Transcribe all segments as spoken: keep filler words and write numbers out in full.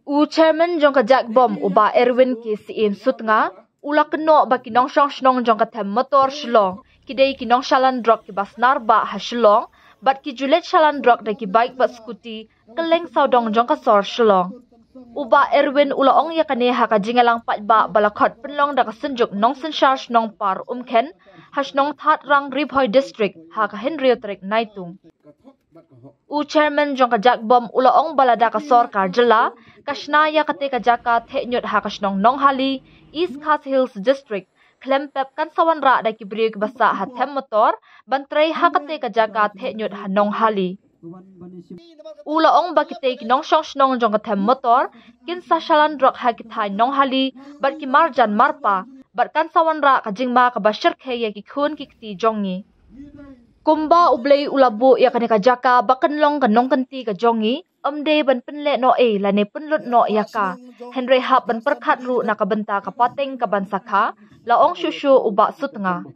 U chairman jong ka JACBOM, u Bah Erwin K Syiem Sutnga, u la kynnoh ba ki nongshong shnong jong ka them motor Shillong ki dei ki nongshalan drok kiba snar bah ha Shillong, bad ki ju leit shalan drok da ki bike bad scooty kylleng sawdong jong ka sor Shillong. U Bah Erwin u la ong ïa kane ha ka jingïalang paidbah ba la khot pynlong da ka Synjuk Nongsynshar Shnong Parumkhen ha shnong Thadrang, Ri Bhoi District, ha ka hynriew tarik Naitung. U chairman jong ka JACBOM u la ong ba lada ka sorkar jylla ka shna ïa kata ka jaka theh ñiut ha ka shnong Nonghali, East Khasi Hills District, khlem pep kan sa wanrah da ki briew kiba sah ha them motor ban trei ha kata ka jaka theh ñiut ha Nonghali. U la ong ba kita ki nongshong shnong jong ka them motor kin sa shalan drok ha ki thaiñ Nonghali bad ki marjan marpa, bad kan sa wanrah ka jingma kaba shyrkhei ïa ki khun ki kti jong ngi. Kumba U Blei u la buh ïa kane ka jaka ba kan long ka nongkynti ka jong ngi, ym dei ban pynleh noh ei lane pynlut noh ïa ka, hynrei hap ban pyrkhat ruh na ka bynta ka pateng ka ban sa kha, la ong shuh shuh u Bah Sutnga.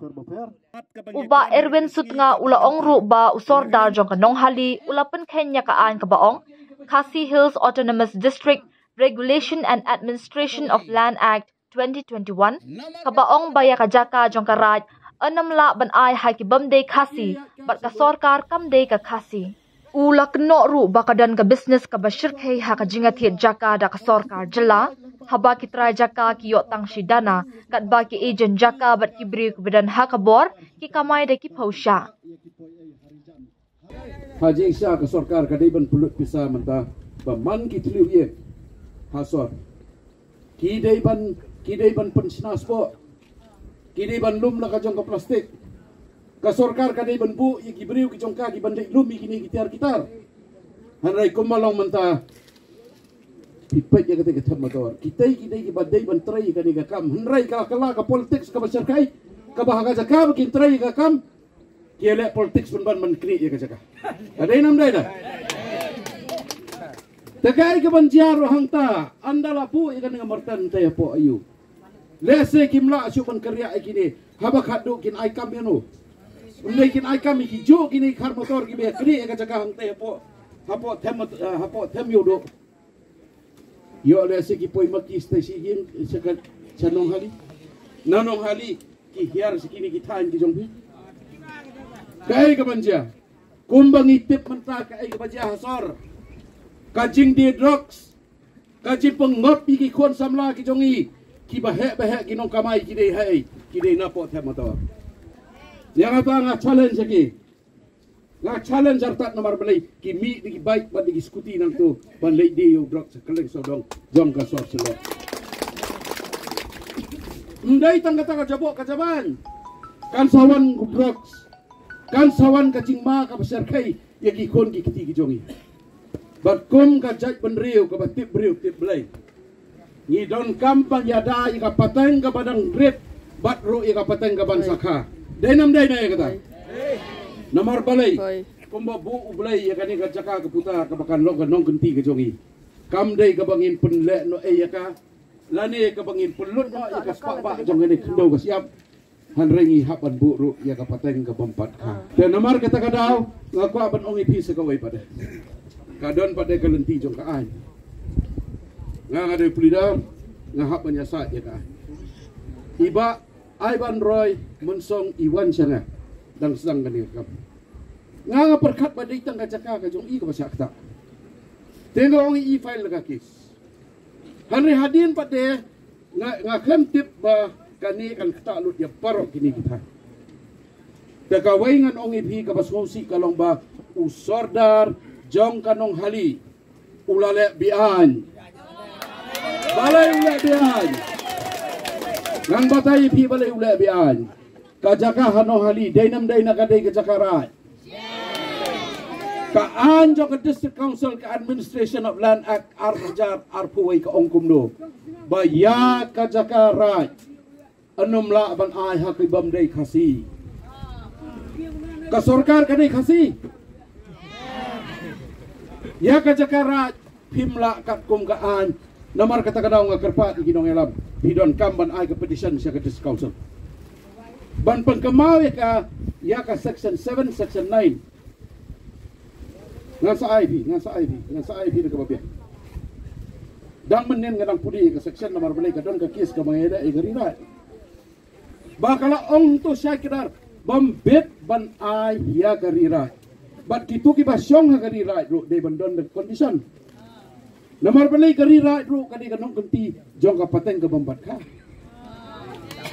U Bah Erwin Sutnga u la ong ruh ba u sordar jong ka Nonghali u la pynkheiñ ïa ka aiñ kaba ong Khasi Hills Autonomous District Regulation and Administration of Land Act twenty twenty-one, kaba ong ba ïa ka jaka jong ka raid yn ym lah ban ai ha ki bym dei Khasi bad ka sorkar kam dei ka Khasi. U la kynnoh ruh ba ka don ka business kaba shyrkhei ha ka jingïathied jaka da ka sorkar jylla, haba ki trai jaka ki ïoh tang shi dana, katba ki agent jaka bad ki briew kiba don ha ka bor ki kamai da ki phew shah. Ha jingshisha ka sorkar ka dei ban pynlut pisa mynta ba man ki thliew ïing ha sor, ki dei ban, ki dei ban pynshna spah, ki dei ban lum la ka jong ka plastik. Ka sorkar ka dei ban buh ïa ki briew ki jong ka ki ban dei lum ïa kine ki tiar ki tar. Hynrei kumba long mynta, phi peit ïa kata ka them motor, kita ki dei kiba dei ban trei ïa kane ka kam, hynrei ka la kylla ka politics kaba shyrkhei, kaba ha ka jaka ba kin trei ïa ka kam, ki leh politics ban ban ban knieh ïa ka jaka. Ka dei nam dei da. Te kaei kaban jia ruh hangta, ynda la buh ïa kane ka martan te hapoh aiu. Lehse kim lah shuh ban kyrïah ïa kine, haba khatduh kin ai kam ïa no. Ym dei kin ai kam ïa ki juh kine ki khar motor kiba knieh ïa ka jaka hangta hapoh, hapoh them mot-, eh, hapoh them ïuh duh. Ïoh lehse ki poi ma ki stei shi ïing sha ka, sha Nonghali. Na Nonghali ki hiar sha kine ki thaiñ ki jong phi. Kaei kaban jia? Kumba ngi tip mynta kaei kaba jia ha sor. Ka jingdie drugs, ka jingpyngngop ïa ki khun samla ki jong ngi, kiba heh ba heh ki nongkamai ki dei hei, ki dei napoh them motor. Ïa kata nga challenge ïa ki. Nga challenge artat namar balei ki mih da ki bike bad da ki scooty nangto ban leit die ïa u drugs ha kylleng sawdong jong ka sor Shillong. Ym dei tang kata ka jaboh ka jaban. Kan sa wan u drugs. Kan sa wan ka jingma kaba shyrkhei ïa ki khun ki kti ki jong ngi. Bad kum ka jaitbynriew kaba tip briew tip Blei, ngi donkam ban ïada ïa ka pateng kaba dang rit bad ruh ïa ka pateng kaban sa kha. Dei nam dei na ïa kata? Namar balei? Kumba buh U Blei ïa kane ka jaka ka puta kaba kan long ka nongkynti ka jong ngi, kam dei kaba ngin pynleh noh ei ïa ka, lane kaba ngin pynlut noh ïa ka spah bah jong kane khyndew ka shyiap. Hynrei ngi hap ban buh ruh ïa ka pateng ka bym pat kha. Te namar kata ka daw nga kwah ban ong ïa phi sa kawei pat de. Ka don pat de ka lynti jong ka aiñ. Nga, nga dei u pleader, nga hap ban ïasaid ïa ka aiñ. I Bah Aiban Roy Mynsong i wan sha nga, dang sdang kane ka kam. Nga, nga pyrkhat ba dei tang ka jaka ka jong i kaba shah ktah. Te nga ong i file la ka case. Hynrei hadien pat de nga, nga khlem tip ba kane kan ktah lut ïa baroh kine ki thaiñ. Te kawei ngan ong ïa phi kaba sngewsih ka long ba u sordar jong ka Nonghali u la leh be-aiñ. Balei u leh be-aiñ? Ngan batai ïa phi balei u leh be-aiñ. Ka jaka ha Nonghali dei nam dei na ka dei ka jaka raid? Ka aiñ jong ka District Council, ka Administration of Land Act ar hajar arphew wei ka ong kumno? Ba ïa ka jaka raid yn ym lah ban ai ha ki bym dei Khasi. Ka sorkar ka dei Khasi. Ïa ka jaka raid phim lah katkum ka aiñ. Namar kata ka daw nga kyrpad ïa ki nongïalam, phi donkam ban ai ka petition sha ka District Council ban pynkynmaw ïa ka, ïa ka section seven, section nine. Ngan sa ai phi, ngan sa ai phi, ngan sa ai phi da kaba biang. Dang mynnin nga dang pule ïa ka section namar balei ka don ka case kaba nga ïaleh ïa ka rewrite. Ba ka la ong to shai kdar bym bit ban ai ïa ka rewrite. Bad kito kiba shong ha ka rewrite ruh dei ban don da condition. Namar balei ka rewrite ruh ka dei ka nongkynti jong ka pateng ka bym bat kha.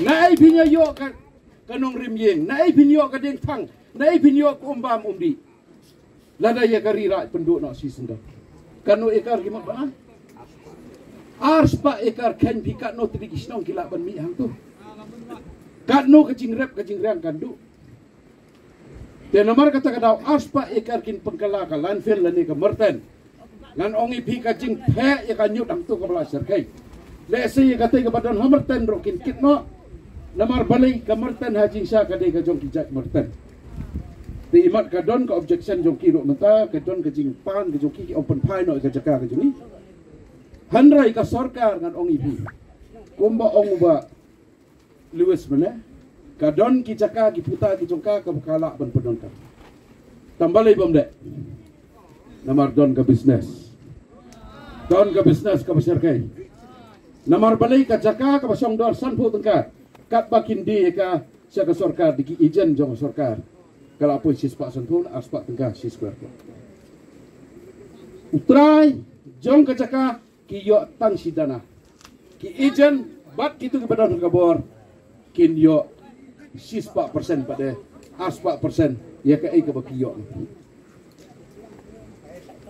Naei phin ïa ïoh ka, ka nongrim ïing, naei phin ïoh ka diengthang, naei phin ïoh ka um bam um dih. Lada ïa ka rewrite pynduh noh shi syndon. Katno ekar ki mut ba ai? Ar spah ekar, khein phi katno tylli ki shnong ki lah ban mih hangto. Katno ka jingrep ka jingriang kan duh. Te namar kata ka daw ar spah ekar kin pynkylla ka landfill lane ka myrten. Ngan ong ïa phi ka jingpheh ïa ka ñiut hangto kaba la shyrkhei. Lehse ïa kata kaba don ha myrten ruh kin kit noh. Namar balei ka myrten ha jingshisha ka dei ka jong ki jait myrten. Te imat ka don ka objection jong ki ruh mynta, ka don ka jingpan ka jong ki, ki ong pynphai noh ïa ka jaka ka jong ngi. Hynrei ka sorkar ngan ong ïa phi, kumba ong u Bah Lewis mynne, ka don ki jaka ki puta ki jong ka kaba ka lah ban pyndonkam. Tang balei bym leh? Namar don ka business. Don ka business kaba shyrkhei. Namar balei ka jaka kaba shong dor sanphew tyngka, katba kin die ïa ka sha ka sorkar da ki agent jong ka sorkar, ka la poi shi spah sanphew ne ar spah tyngka shi square foot. U trai jong ka jaka ki ïoh tang shi dana. Ki agent bad kito kiba don ha ka bor kin ïoh shi spah percent pat de ar spah percent ïa kaei kaba ki ïoh.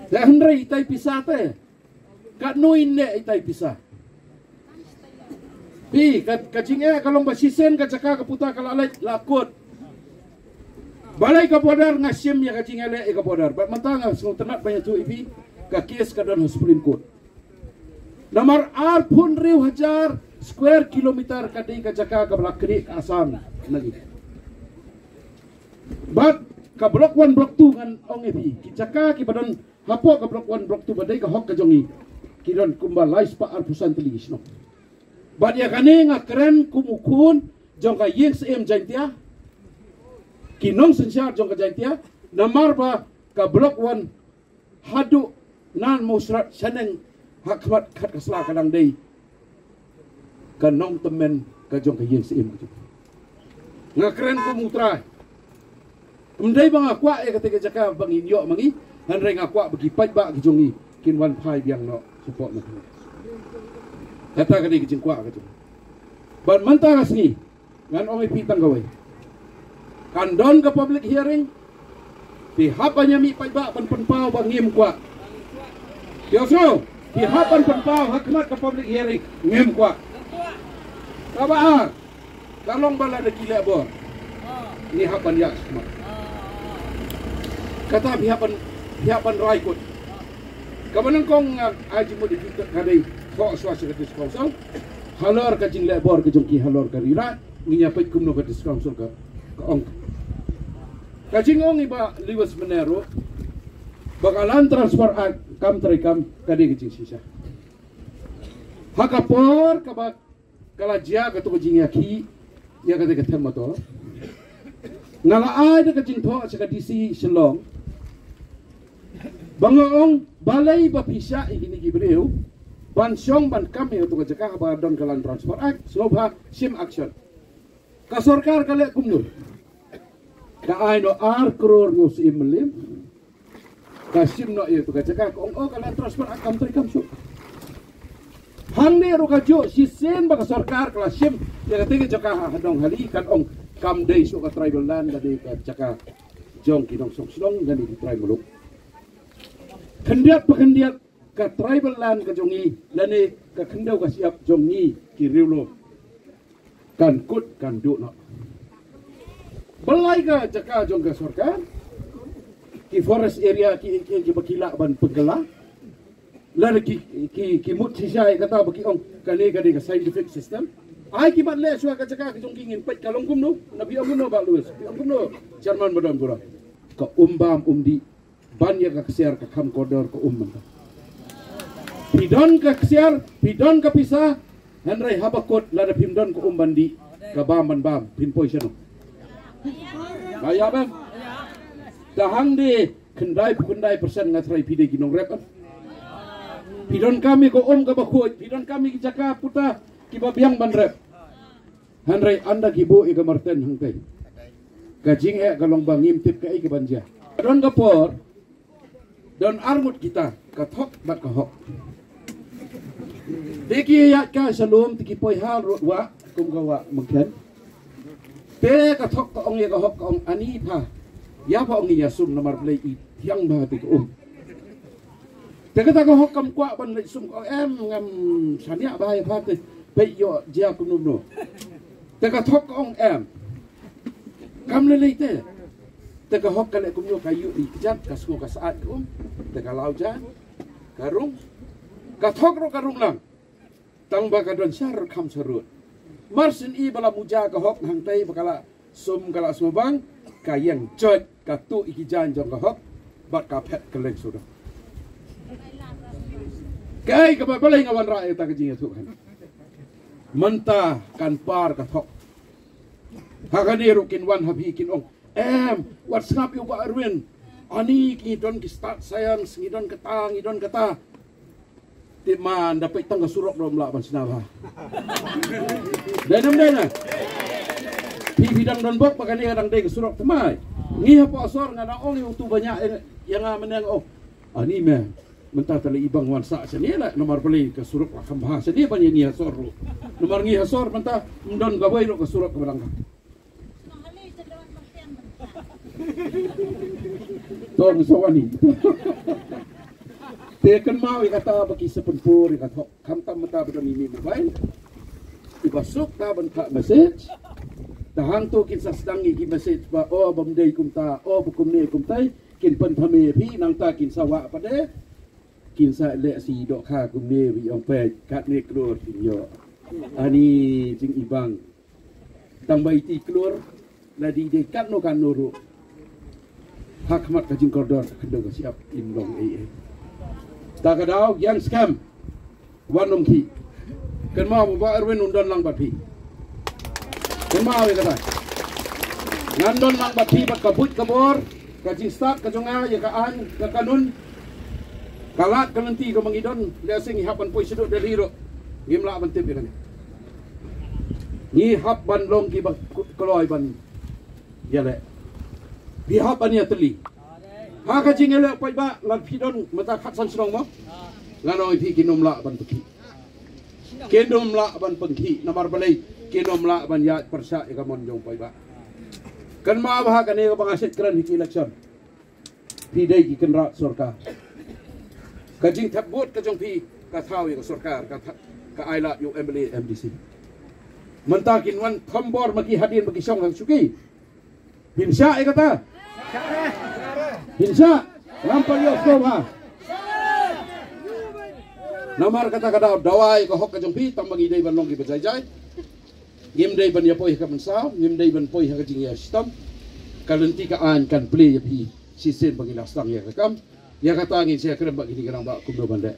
Te hynrei itai pisa te, katno in leh itai pisa? Phi, ka, ka jingeh ka long ba shisien ka jaka ka puta ka la leit la kut. Balei ka border? Nga shim ïa ka jingeh leh ïa ka border. Bad mynta nga sngewtynnat ban ïathuh ïa phi, ka case ka don ha Supreme Court. Namar arphew hynriew hajar square kilometer ka dei ka jaka kaba la knieh ka Assam na ngi. Bad ka block one, block two ngan ong ïa phi, ki jaka kiba don hapoh ka block one, block two ba dei ka hok ka jong ngi, ki don kumba lai spah arphew san tylli ki shnong. Bad ïa kane nga kren kum u khun jong ka ïing syiem Jaintia, ki nongsynshar jong ka Jaintia, namar ba ka block one haduh Nan Mawshynrut shaneng ha khmat khat ka sla ka dang dei ka nongtymmen ka jong ka ïing syiem ka jong. Nga kren kum u trai. Ym dei ba nga kwah ïa kata ka jaka ba ngin ïoh ma ngi, hynrei nga kwah ba ki paidbah ki jong ngi kin wan phai biang noh shapoh na. Kata ka dei ka jingkwah ka jong. Bad mynta ka sngi ngan ong ïa phi tang kawei. Kan don ka public hearing. Phi hap ban ïa mih paidbah ban pynpaw ba ngim kwah. Phi ong sngewbha, phi hap ban pynpaw ha khmat ka public hearing ngim kwah. Kaba ar, ka long ba lada ki leh bor, ngi hap ban ïa shim. Kata phi hap ban, phi hap ban rai kut. Kaba nyngkong nga ai jingmut ïa phi ka dei, thoh shuwa sha ka District Council halor ka jingleh bor ka jong ki halor ka rila, ngin ïa peit kumno ka District Council ka, ka ong. Ka jingong i Bah Lewis mynne ruh ba ka Land Transfer Act kam treikam, ka dei ka jingshisha. Ha ka por kaba ka la jia kato ka jingïakhih ïa kata ka them motor, nga la ai da ka jingthoh sha ka D C Shillong ba nga ong, balei ba phi shah ïa kine ki briew ban shong ban kam ïa kato ka jaka haba don ka Land Transfer Act? Sngewbha shim action. Ka sorkar ka leh kumno? Ka ai noh ar klur ïa u Syiem Mylliem. Ka shim noh ïa kato ka jaka, ka ong, oh, ka Land Transfer Act kam treikam shuh. Hangne ruh kajuh, shisien ba ka sorkar ka la shim ïa kata ka jaka ha Nonghali, kan ong kam dei shuh ka tribal land, ka dei ka jaka jong ki nongshong shnong lane ki trai muluk. Khyndiat pa khyndiat ka tribal land ka jong ngi lane ka khyndew ka shyiap jong ngi ki riewlum kan kut kan duh noh. Balei ka jaka jong ka sorkar, ki forest area ki, ki, kiba ki lah ban pynkylla, lada ki, ki, ki mut shisha ïa kata ba ki ong kane ka dei ka scientific system. Ai ki mat leh shuwa ka jaka ka jong ki, ngin peit ka long kumno. Na phi ong kumno Bah Lewis, phi ong kumno Chairman Madan Pura? Ka um bam um dih ban ïa ka ksiar ka kham kordor ka um mynta. Phi don ka ksiar, phi don ka pisa, hynrei haba kut lada phim don ka um ban dih, ka bam ban bam, phin poi shano? Ba ïa bam. Ta hang de khyndai phew khyndai percent nga tharai phi dei ki nongrep, em? Phi donkam ïa ka um kaba khuid, phi donkam ïa ki jaka puta kiba biang ban rep. Hynrei ynda ki buh ïa ka marten hangtei, ka jingeh ka long ba ngim tip kaei kaban jia. Don ka por, don arngut kita, ka thok bad ka hok. Te ki ïaid ka sha lum, te ki poi ha rud wah, kum ka wah mangkhen. Te ka thok ka ong ïa ka hok, ka ong, ani pha, ïa pha ong ïa sum, namar Blei i thiang bha te ka um. Te kata ka hok kam kwah ban leit sum, ka ong, em, ngam shaniah bha ïa pha te, peit ïoh jia kumno kumno. Te ka thok ka ong, em, kam lei lei te. Te ka hok ka leh kumno, ka ïuh ïa ki kjat, ka sngew ka syaid ka um. Te ka law jan, ka rung. Ka thok ruh ka rung lang. Tang ba ka don sharud kham sharud. Mar shen i ba la muja ka hok hangtei, ba ka la sum, ka la sum bang, ka ïeng joit, ka tuh ïa ki jaiñ jong ka hok, bad ka phet kylleng sawdong. Kaei kaba balei nga wanrah ïa kata ka jingïathuh kane? Mynta kan par ka thok. Ha kane ruh kin wan ha phi kin ong, em, wat sngap ïa u Bah Erwin. Ani ngi don ki stad science, ngi don kata, ngi don kata. Te man da peit tang ka surok ruh ym lah ban shna bha. Dei ne ym dei ne? Phi phi dang don bok ba kane ka dang dei ka surok thymmai. Ngi hapoh sor nga dang ong ïa utu ba ñiah ïa nga mynne, nga ong, ani me, mynta te lei i bang wan sah shane la, namar balei ka surok la kham bha shane ban ïa ngi ha sor ruh. Namar ngi ha sor mynta ym don kawei ruh ka surok kaba dang bha. Tong sawani. Te kynmaw ïa kata ba ki sa pynpur ïa ka thok, khamtam mynta ba don ïa ine i mobile. Iba suk ta ban phah message. Te hangto kin sa sdang ïa ki message ba, o bym dei kumta, o ba kumne kumtai, kin pynthame ïa phi, nangta kin sa wah pat de. Kin sa leh shi dohkha kumne, ba ïoh peit katne klur kin ïoh. Ani jingibang. Tang ba iti klur, lada dei katno katno ruh, ha khmat ka jingkordor ka khyndew ka shyiap, im long ei ei. Ta ka daw ïeng skhem. Wan ym khih. Kynmaw ba Bah Erwin un don lang bad phi. Kynmaw ïa kata. Ngan don lang bad phi bad ka buit ka bor, ka jingstad ka jong nga ïa ka aiñ ka kanun. Ka lad ka lynti kaba ngi don, lehse ngi hap ban poi shaduh Delhi ruh, ngim lah ban tip ïa kane. Ngi hap ban long kiba kloi ban ïaleh. Phi hap ban ïatylli. Ha ka jingïaleh paidbah, lada phi don mynta khatsan shnong mo, ngan ong ïa phi kin ym lah ban pynkhih. Kin ym lah ban pynkhih, namar balei? Kin ym lah ban ïaid pyrshah ïa ka mon jong paidbah. Kynmaw ba ha kane kaba nga shait kren ha ki election, phi dei ki kynrad sorkar. Ka jingthep vote ka jong phi ka thaw ïa ka sorkar, ka tha-, ka ailad ïa u M L A, M D C. Mynta kin wan thombor ma ki hadien ba ki shong ha shuki. Phin shah ïa kata? Phin shah? Ngam pat ïoh sngewbha. Namar kata ka daw, dawa ïa ka hok ka jong phi, tang ba ngi dei ban long kiba jai jai. Ngim dei ban ïa poi ha ka mynsaw, ngim dei ban poi ha ka jingïashitom. Ka lynti ka aiñ kan plie ïa phi shisien ba ngi la sdang ïa ka kam. Ïa kata ngin sa ïakren bad kine ki rangbah kumno ban leh.